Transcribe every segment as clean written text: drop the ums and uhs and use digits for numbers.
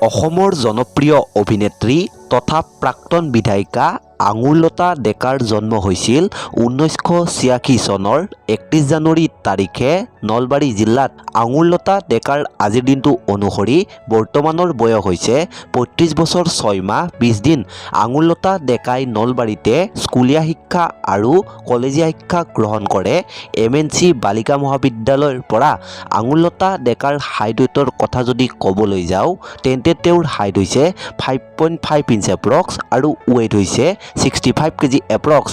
অসমৰ জনপ্ৰিয় অভিনেত্ৰী তথা প্ৰাক্তন বিধায়িকা আঙুৰলতা ডেকাৰ জন্ম হৈছিল 1986 চনৰ 31 জানুৱাৰী তাৰিখে নলবাৰী জিলাত। আঙুৰলতা ডেকাৰ আজিৰ দিনটো অনুসৰি বৰ্তমানৰ বয়স হৈছে 35 বছৰ 6 মাহ 20 দিন। আঙুৰলতা ডেকাই নলবাৰীতে স্কুলীয়া শিক্ষা আৰু কলেজীয়া শিক্ষা গ্ৰহণ কৰে এম.এন.চি. বালিকা মহাবিদ্যালয়ৰ পৰা। আঙুৰলতা ডেকাৰ হাইট ৱেইটৰ কথা যদি ক'বলৈ যাওঁ, তেন্তে তেওঁৰ হাইট হৈছে 5.5 inch approx আৰু ৱেইট হৈছে 65 কেজি এপ্ৰক্স।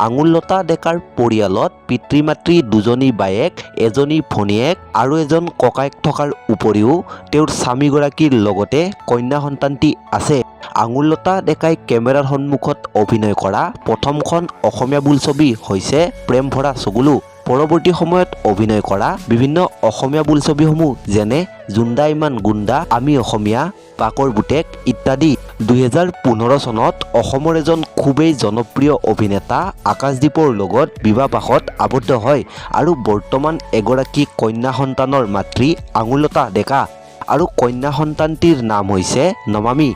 আঙুৰলতা ডেকাৰ পৰিয়ালত পিতৃ মাতৃ, দুজনী বায়েক, এজনী ভনীয়েক আৰু এজন ককায়েক থকাৰ উপৰিও তেওঁৰ স্বামীগৰাকীৰ লগতে কন্যা সন্তানটি আছে। আঙুৰলতা ডেকাই কেমেৰাৰ সন্মুখত অভিনয় কৰা প্ৰথমখন অসমীয়া বোলছবি হৈছে প্ৰেম ভৰা চকুলো। পৰৱৰ্তী সময়ত অভিনয় কৰা বিভিন্ন অসমীয়া বোলছবিসমূহ যেনে জোনদা ইমান গুণ্ডা, আমি অসমীয়া, বাঁকৰ পুতেক ইত্যাদি। 2015 চনত অসমৰ এজন খুবেই জনপ্ৰিয় অভিনেতা আকাশদ্বীপৰ লগত বিবাহপাশত আবদ্ধ হয় আৰু বৰ্তমান এগৰাকী কন্যা সন্তানৰ মাতৃ আঙুৰলতা ডেকা আৰু কন্যা সন্তানটিৰ নাম হৈছে নমামী।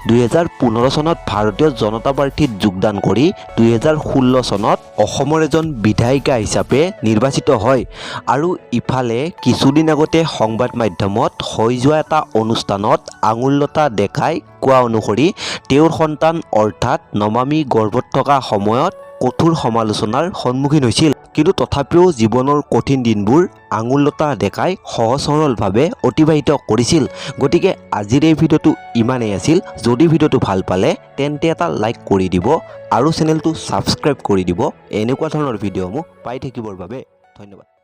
2015 চনত ভাৰতীয় জনতা পাৰ্টীত যোগদান কৰি 2016 চনত অসমৰ এজন বিধায়িকা হিচাপে নিৰ্বাচিত হয়। আৰু ইফালে কিছুদিন আগতে সংবাদ মাধ্যমত হৈ যোৱা এটা অনুষ্ঠানত আঙুৰলতা ডেকাই কোৱা অনুসৰি তেওঁৰ সন্তান অৰ্থাৎ নমামী গৰ্ভত থকা সময়ত কঠোৰ সমালোচনাৰ সন্মুখীন হৈছিল। কিন্তু তথাপিও জীৱনৰ কঠিন দিনবোৰ আঙুৰলতা ডেকাই সহজ সৰলভাৱে অতিবাহিত কৰিছিল। গতিকে আজিৰ এই ভিডিঅ'টো ইমানেই আছিল। যদি ভিডিঅ'টো ভাল পালে, তেন্তে এটা লাইক কৰি দিব আৰু চেনেলটো ছাবস্ক্ৰাইব কৰি দিব এনেকুৱা ধৰণৰ ভিডিঅ'সমূহ পাই থাকিবৰ বাবে। ধন্যবাদ।